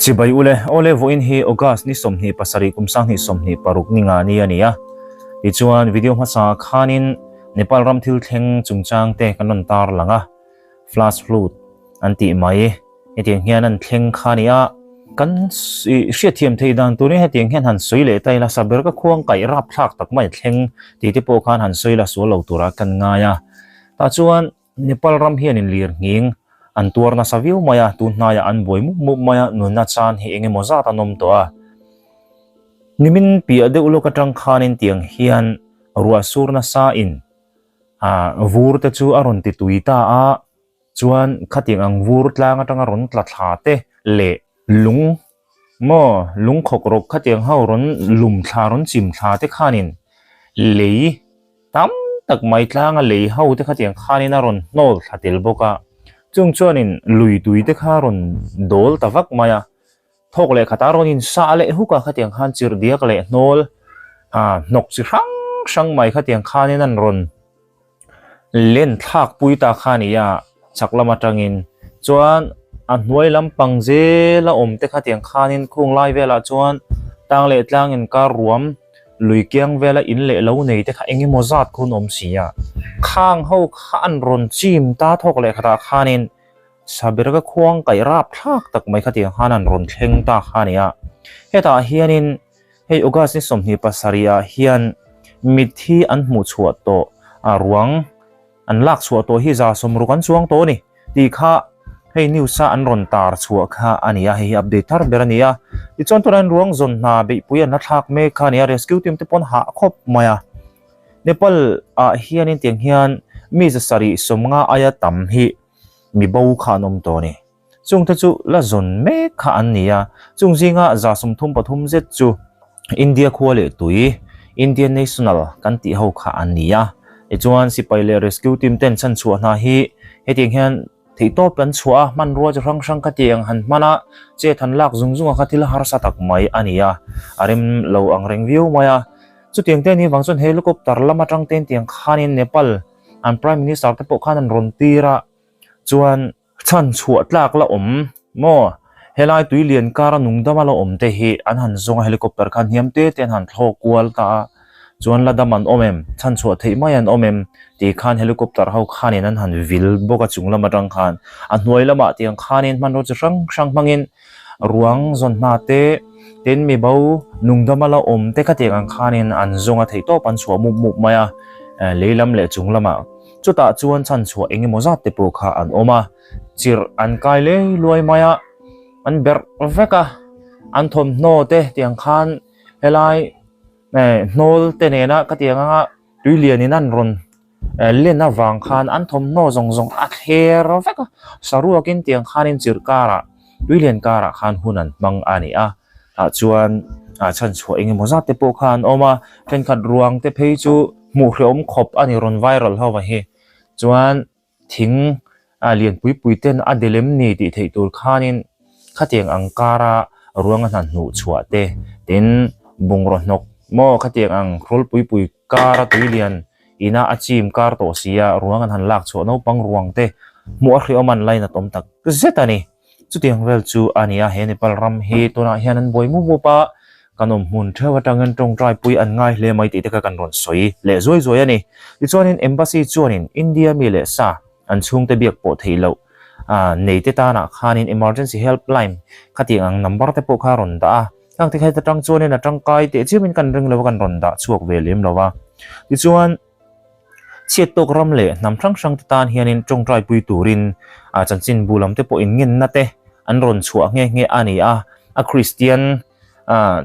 Chibai ule, awle vawiin hi August ni 27 kum 2026 ni nga ni a ni a. Tichuan video hmasa khanin Nepal ram thil thleng chungchang te kan rawn tar lang a, flash flood an tih mai hetiang hian an thleng kha a ni a. Kan hriatthiam theih dan turin hetiang hian han sawi leh ta ila, saber ka khuang kaih rapthlak tak mai thleng tih te pawh khan han sawi la sual lo turah kan ngai a. Tah chuan Nepal ram hianin lirnghing an tuar nasa viau mai a, tun hnaiah an buai mup mup mai a, nunna chan hi eng emaw zat an awm tawh a. Nimin piah deuh lawk atang khanin tiang hian ruah sur nasa in ah vur te chu a rawn ti tui ta a, chuan khatiang ang vur tlang atanga rawn tla thla te leh lung maw lung khawk rawk khatiang ho rawn lum thla rawn chim thla te khanin lei Tam tak mai tlanga lei ho te kha tiang khanin a rawn hnawl thla tel bawk a, chung chuanin lui tui te kha a rawn dawl ta vak mai a, thawk leh khatah a rawn insah leh huk a, khatiang khan chirh diak leh hnawl ah hnawk chi hrang hrang mai khatiang khanin an rawn len thlak pui ta kha a ni a, chhak lam atangin chuan a hnuai lampang zela awm te kha tiang khanin khung lai velah chuan tang leh tlang inkar ruam. Lui kiang vela in leh lo nei te kha eng emaw zat khu an awm si a, khang ho kha an rawn chim ta thawk leh khatah khanin Sabirga khuang kaih rap thlak tak mai kha tiang khan an rawn thleng ta kha a ni a. Hetah hianin hei August ni 27 ah hian mitthi an hmuh chhuah tawh a ruang An lak chhuah tawh hi 60 an chuang tawh a ni tih kha hei news a an rawn tar chhuah kha a ni a, hei hi update thar ber a ni a. Tichuan tunah hian ruang zawn hna beihpui an la thlak mek kha a ni a, rescue team te pawh an hah khawp mai a. Nepal ah hianin tiang hian mi 750 aia tam hi mi bo kha an awm tawh a ni. Chungte chu la zawn mek kha an ni a, chung zinga 33 zet chu India khua leh tui, Indian National, kan tih ho kha an ni a. Tichuan sipai leh rescue team ten chhanchhuah hna hi hetiang hian theihtawp an chhuah a, hmanrua chi hrang hrang khatiang han hman a, chet han lak zung zung a kha thil harsa tak mai a ni a, a rem lo ang reng viau mai a. Chutiang te ni vang chuan helicopter lam atang ten tiang khanin Nepal an Prime Minister te pawh khan an rawn tir a, chuan Chhan chhuah tlak la awm maw? Helai tui lian kara nungdama la awm te hi an han zawng a, helicopter khan hniam te te an han thlawk kual ta a, chuan la dam an awm em? Chhan chhuah theih mai an awm em? Tih khan helicopter ho khanin an han vil bawk a chung lam atang khan. A hnuai lamah tiang khanin hmanraw chi hrang hrang hmangin ruang zawn hna te, tin mi bo nungdama la awm te khatiang ang khanin an zawng a, theihtawp an chhuah mup mup mai a, lei lam leh chung lamah. Chutah chuan chhanchhuah eng emaw zat te pawh kha an awm a, chirh an kai lei luai mai a, an berh vek a, an thawmhnaw te tiang khan helai eh hnawl te nena ka tiang anga tui lianin an rawn len avang khan an thawmhnaw zawng zawng a thler vek a, saruakin tiang khanin chirh karah tui lian karah khan hun an hmang a ni a, tah chuan chhanchhuah eng emaw zat te pawh kha an awm a, thenkhat ruang te phei chu. Hmuh hrehawm khawp a ni rawn viral ho va hi. Chuan thing a lian pui pui ten a del em ni tih theih tur khanin khatiang ang kara ruang a hna hnuh chhuah te tin bungraw hnawk maw khatiang ang hrawl pui pui kara tui lian ina a chim kar tawh si a ruang an han lak chhuah naupang ruang te hmuh a hrehawm an lainat awm tak zet a ni. Chutiang vel chu a ni a, he Nepal ram hi tunah hian an buai mup mup a, kan awm hmun theuh atangin tawngtai pui an ngai hle mai tih te kha kan rawn sawi leh zuai zuai a ni. Tichuanin Embassy chuanin India mi leh sa an chhungte biak pawh theih loh nei te tanah khanin emergency helpline khatiang ang number te pawh kha a rawn dah a, khang te kha heta tang chuanin a tangkai teh chiamin kan ring lo a, kan rawn dah chhuak ve lem lo a. Tichuan. Chhiat tawk ram leh hnam hrang hrang te tan hianin tawngtai pui turin a chanchinbu lam te pawh inngenna te an rawn chhuah nghe nghe a ni a, a Kristian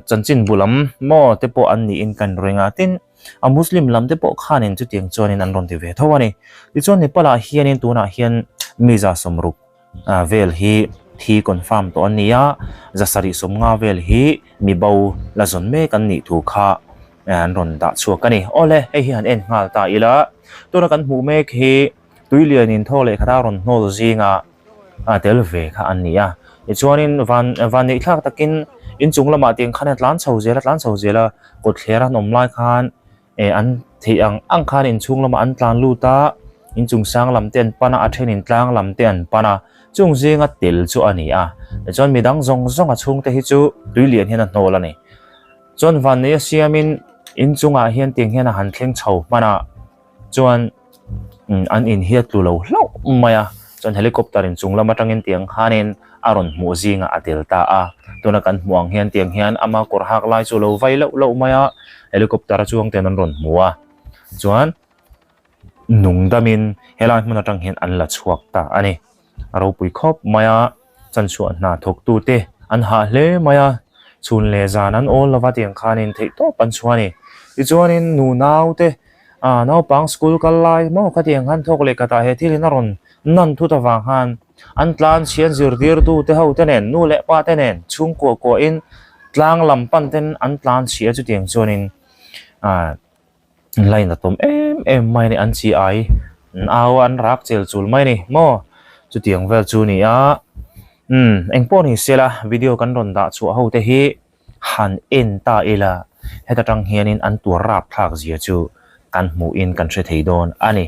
chanchinbu lam maw te pawh an niin kan ring a, tin a Muslim lam te pawh khanin chutiang chuanin an rawn ti ve tho a ni. Tichuan Nepal ah hianin tunah hian mi 60 vel hi thi confirm tawh an ni a, 750 vel hi mi bo la zawn mek an nih thu kha an rawn dah chhuak a ni. Awle, hei hi han en nghal ta ila, tuna kan hmuh mek hi tui lianin thaw leh khata rawn hnawl zinga tel ve kha an ni a. Tichuanin van van neih thlak takin inchung lamah tiang khan a tlan chho zel a, tlan chho zel a, kawtthler an awm lai khan Eh an theih ang ang khan inchhung lamah an tlan lut a, inchung sang lam te an pan a, a thenin tlang lam te an pan a. Chung zinga tel chu a ni a, tichuan midang zawng zawng a chhungte hi chu tui lian hian a hnawl a ni. Chuan vanneia siamin inchungah hian tiang hian a han thleng chho hman a, chuan an in hi a tlu lo hlauh mai a, chuan helicopter in chung lam atangin tiang khanin a rawn hmuh zingah a tel ta a, tuna kan hmuh ang hian tiang hian ama kawr hak lai chu a lo vai loh loh mai a, helicopter a chuang ten an rawn hmu a, chuan nung damin helai hmun atang hian an la chhuak ta a ni. A ropui khawp mai a, chanchhuah hna thawktute an hah hle mai a, chhun leh zan an awl lova tiang khanin theihtawp an chhuah a ni. Tichuanin nu naute ah naupang school kal lai maw khatiang khan thawk leh khatah he thil in a rawn nan thut avang khan an tlan chhian zirtirtute ho te nen nu leh pa te nen chhungkuah kuahin tlang lam pan ten an tlan chhia chutiang chuanin ah Line a tawm em em mai a ni an chi ai an au a an rak chel chul mai a ni maw chutiang vel chu a ni a umm engpawh ni se la video kan rawn dah chhuah ho te hi han en ta ila heta tang hianin an tuar rap thlak zia chu kan hmuhin kan hre thei dawn a ni.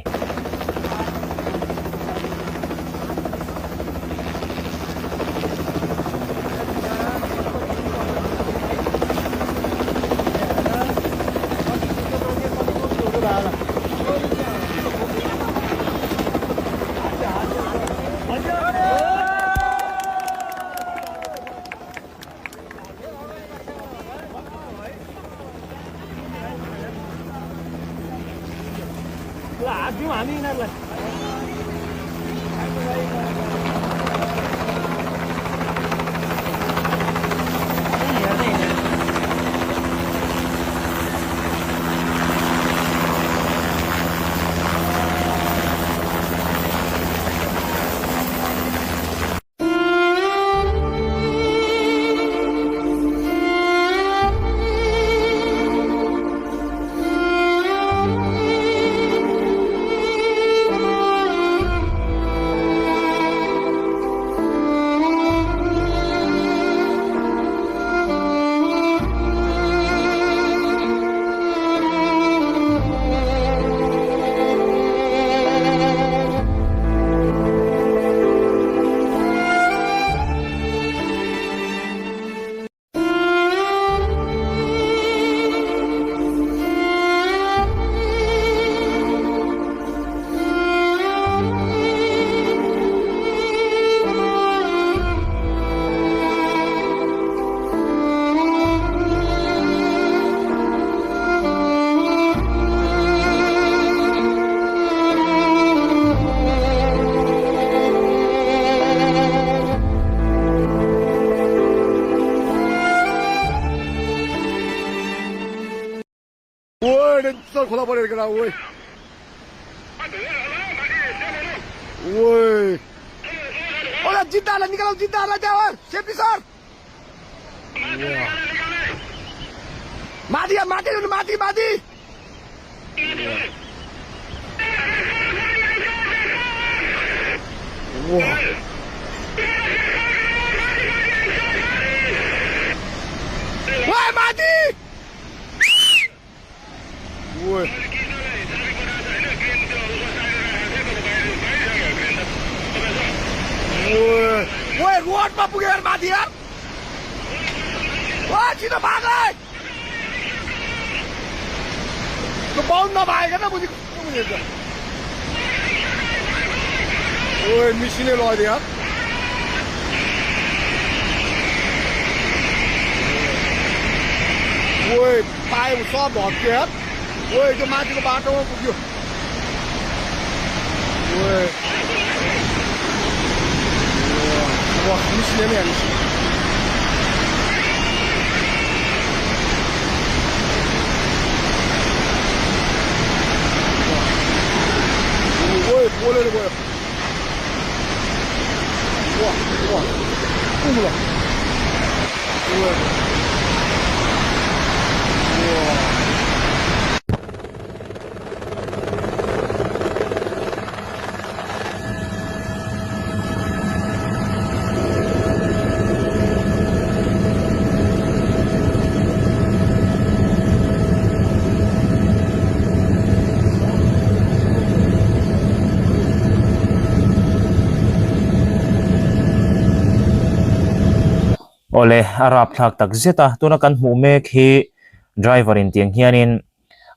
Awle, a rapthlak tak zet a, tuna kan hmuh mek hi driver in tiang hianin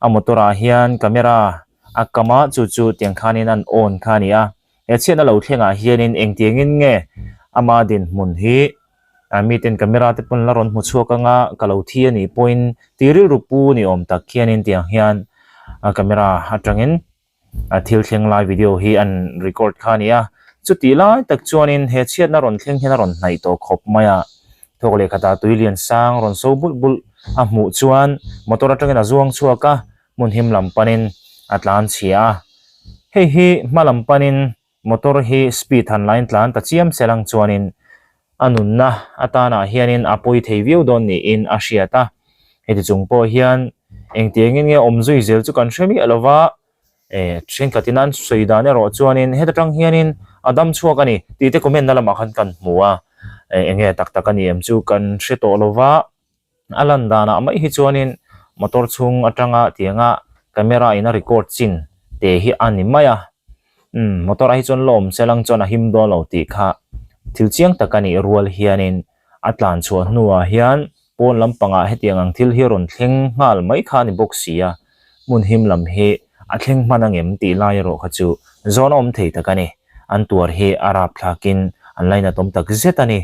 a motor ah hian camera a kam a, chu chu tiang khanin an on kha a ni a, he chhiatna lo thlengah hianin engtiangin nge ama dinhmun hi miten camera te pawn la rawn hmu chhuak anga ka lo thi a nih pawhin ti rilru pu ni awm tak hianin tiang hian a camera atangin a thil thleng lai video hi an record kha a ni a, chutih lai tak chuanin he chhiatna rawn thleng hian a rawn hnaih tawh khawp mai a, thawk leh khatah tui lian sang rawn so bulh bulh a hmuh chuan motor atangin a zuang chhuak a, hmun him lam panin a tlan chhia a, hei hi hma lam panin Motor hi speed han lain tlan ta chiam se lang chuanin a nunna atanah hianin a pawi thei viau dawn niin a hriat a. Heti chung pawh hian engtiangin nge awm zui zel chu kan hre miah lo va, eh thenkhatin an sawi dan erawh chuanin heta tang hianin a dam chhuak a ni tih te comment na lamah khan kan hmu a, eh enge tak tak a ni em chu kan hre tawh lo va. A lan danah mai hi chuanin motor chhung atanga tianga camera in a record chin te hi a ni mai a, umm motor ah hi chuan la awm se lang chuan a him dawn lo tih kha thil chiang tak a nih rual hianin a tlan chhuah hnuah hian pawn lampangah hetiang ang thil hi rawn thleng nghal mai kha a ni bawk si a, hmun him lam hi a thleng hman angem tih lai erawh kha chu zawn a awm thei tak a ni, an tuar hi a rapthlakin an lainatawm tak zet a ni.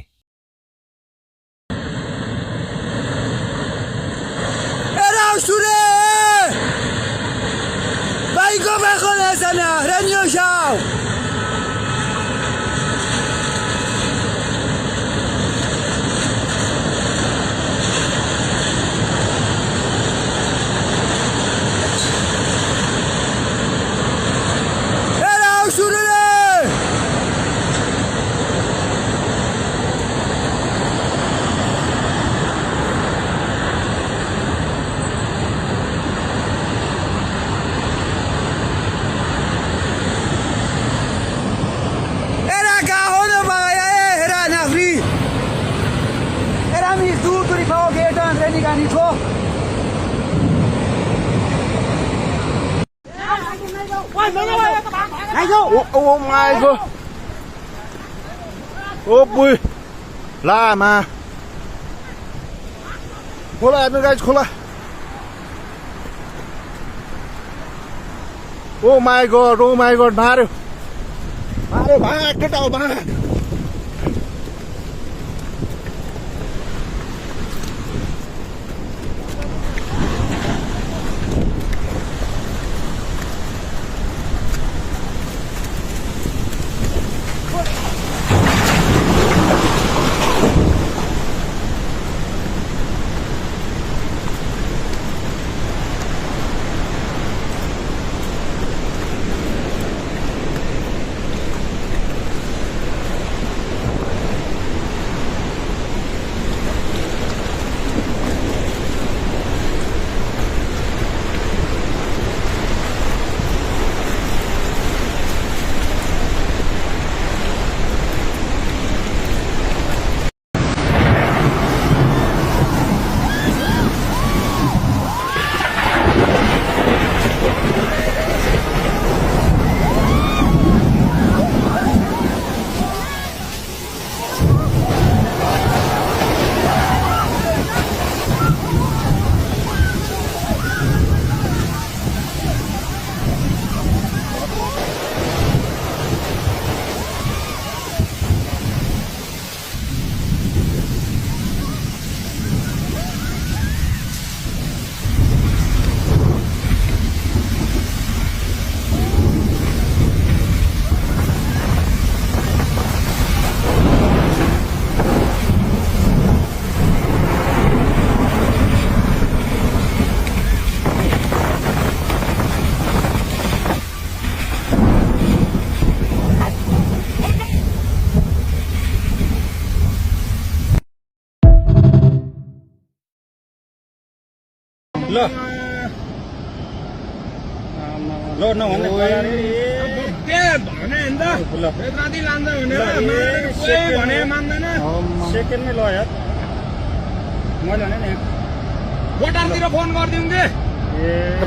Oh my god. Oh boy. La ma. Khola admin guys khola. Oh my god, oh my god, मार्यो मार्यो भाग केटा हो भाग ल ल नभन्ने भने नि त ल राति लान्छ भनेर कोही भने मान्दैन सेकेन्डमै ल यार मैले भने नि भोटारतिर फोन गरिदिउँ कि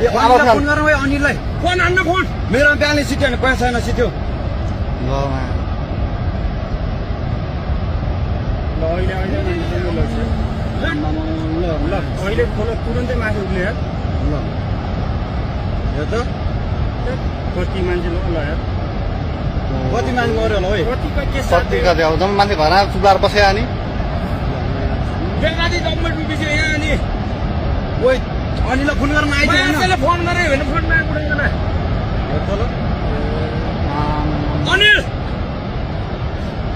ए फोन गर ओए अनिललाई फोन हान्न फोन मेरो ब्यालेन्स सिट्यो भने पैसा छैन सिट्यो ल अहिले अहिले ल ल ल अहिले खोला तुरन्तै माथि उठ्ने यार। ल हेर त कति मान्छे ल ल यार, कति मान्छे मऱ्यो होला ओइ, कति के कति कति अब जम्मा मान्छे घरमा चुप्लाएर बस्यो अनि बेलुकादेखि जम्मै डुबिसक्यो यहाँ अनि। ओइ अनिललाई फोन गर्न आइज। मान्छेले फोन गरे भने फोन उठाइकन। हेर त ल। अनिल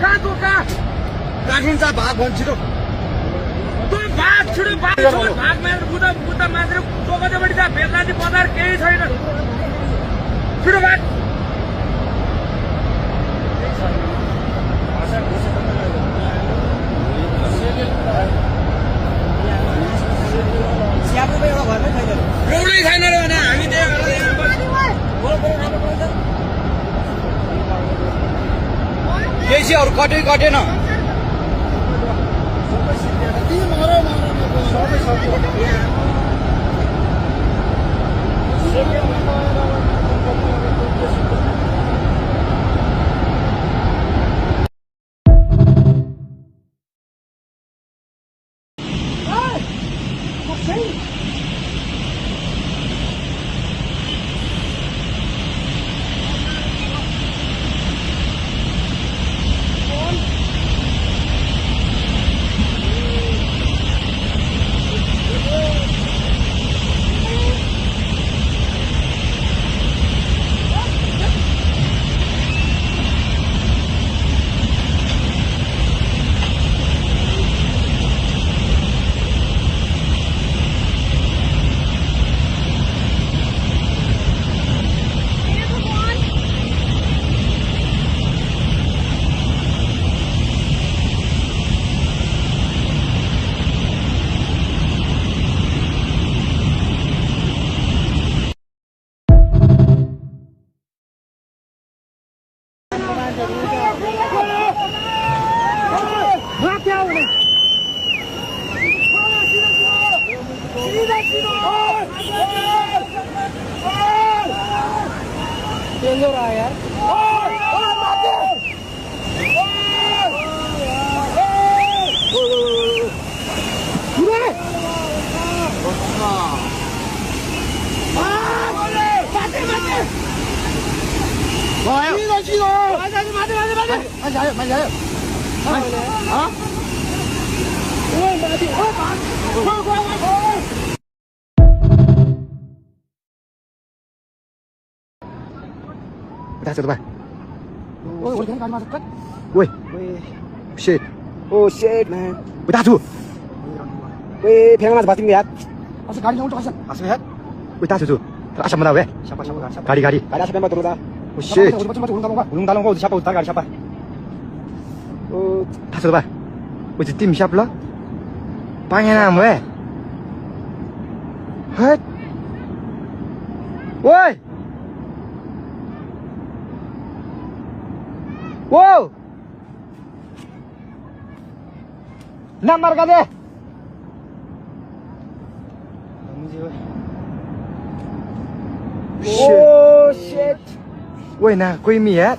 कहाँ तँ कहाँ? काठमाडौँ जा भाग भन् छिटो। तँ भाग छिटो भाग, छोड भाग मात्र उता उता मात्र चौकटीपट्टि जा, बेलनादी बजार केही छैन, छिटो भाग। एउटै छैन रे भने हामी त्यही भएर यहाँ केसीहरू कट्यो कटेन? Woi. Shit. Oh shit man. Woi, दाजु। ओए फेङमा भातिङ यार। अस गाडी ल्याउँछ अस। आस यार। Woi, दाजु छु। आशा मना वे। गाडी गाडी। गाडी आशा पेम्बा दुरुदा। Oh shit. हुलुङ दालुङ छापा उतार गाडी छापा। ओ दाजु बा. Woi, tim siap ल. Pangeran we. Het. Woi. Wow. Number ka de. Oh shit. Woi na, कोही मी यार।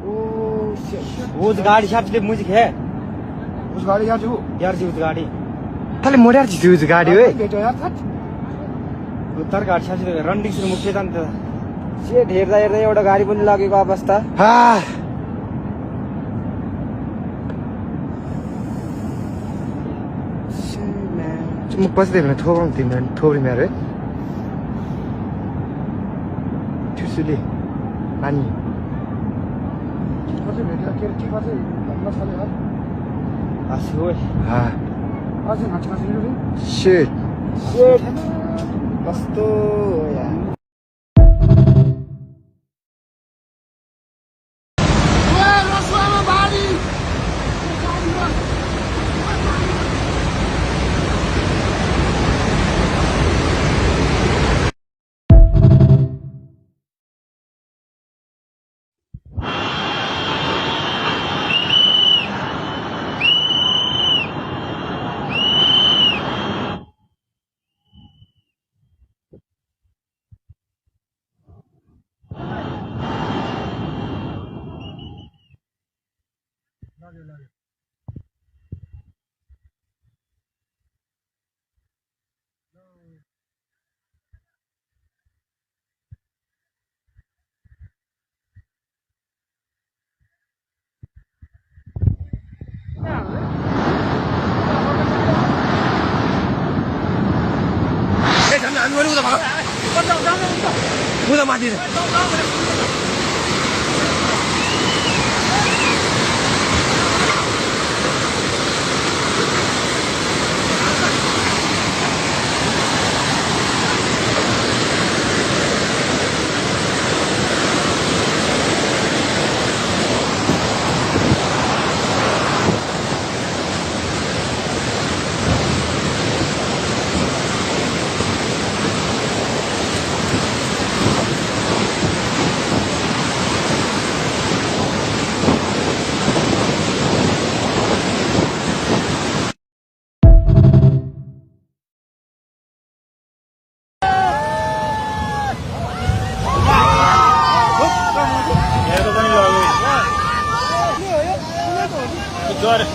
Oh shit. उस गाडी छापले मुझे है। उस गाडी यार छु। यार जी उस गाडी। ताले मोड्यार जिसु उस गाडी ओए। भेट्यो यार that. उतार गाडी छापले रन्डिङ सुरु मुख्य जान्छ। शेट हेर्दा हेर्दा एउटा गाडी पनि लगेको अवस्था। हा। म बस्दै भने थोबाङ तिम्रो थोब्री मेरो ठुसुले नानी कसै भेट्यो के के गर्छ भन्न थाल्यो यार। आसु ओए। हा। अझै नाच नाच। शिट। शेट कस्तो यार। माथि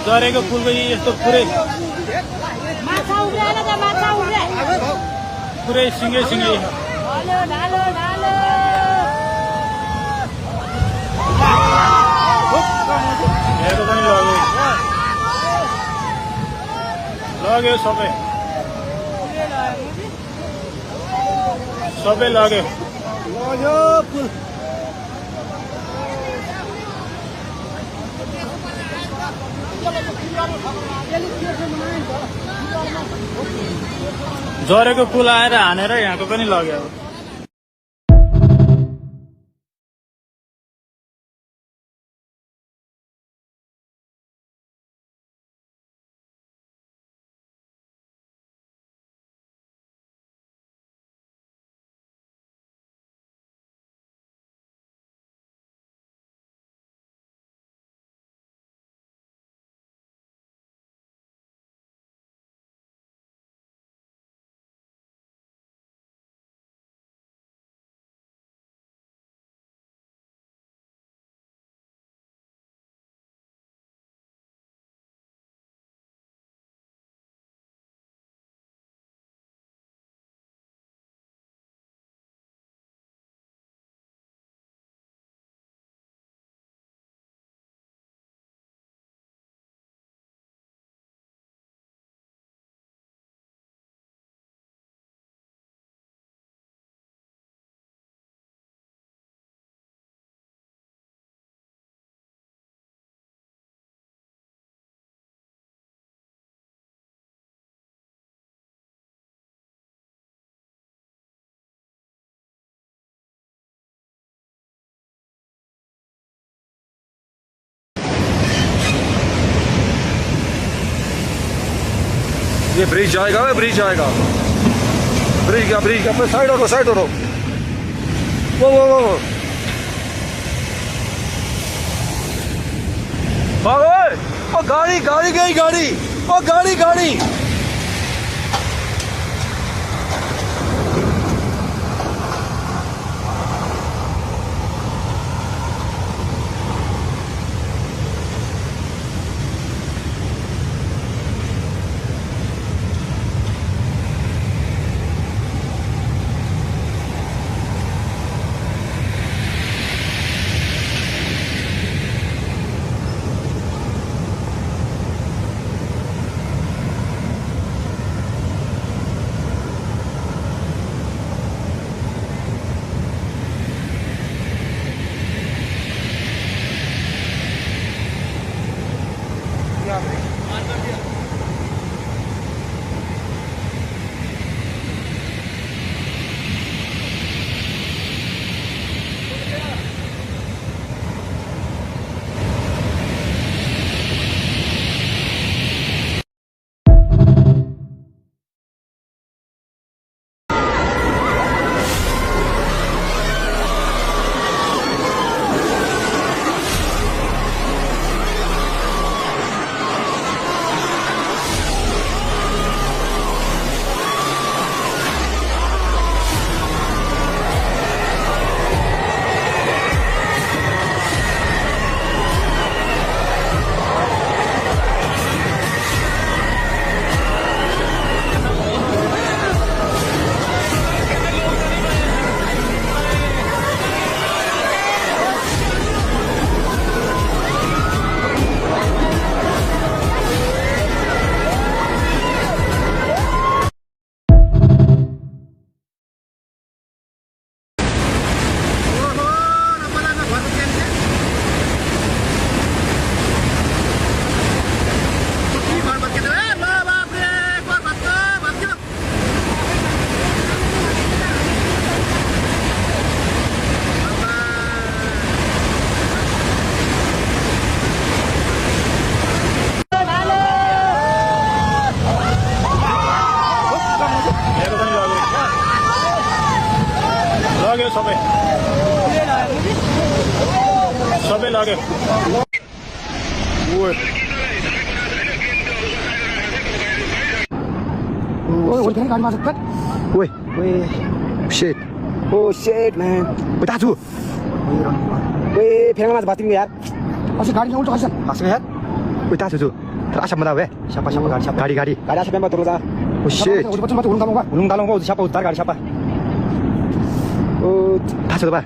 जरेको पुलको यस्तो पुरै पुरै सिँगै सिँगै पनि लग्यो लग्यो सबै सबै लग्यो लग्यो पुल। जरेको पुल आएर हानेर यहाँको पनि लग्यो। ये ब्रिज जाएगा, ब्रिज जाएगा, ब्रिज का ब्रिज का साइड हो, साइड हो, वो वो वो भागो, ओ गाड़ी गाड़ी गई, गाड़ी, ओ गाड़ी गाड़ी। सबै। सबै लग्यो। ओए shit. Oh shit man. ओए दाजु। ओए फेरमा भातिङ यार। भाँच्यो यार। ओए दाजु जो तर आशा मदा वे। सापा सापा गाडी सापा। गाडी गाडी। गाडी आशा पेम्बा तुरु जा। ओ shit. हुलुङ दालुङ उद्धार गाडी सापा। ओ दाजु त बा।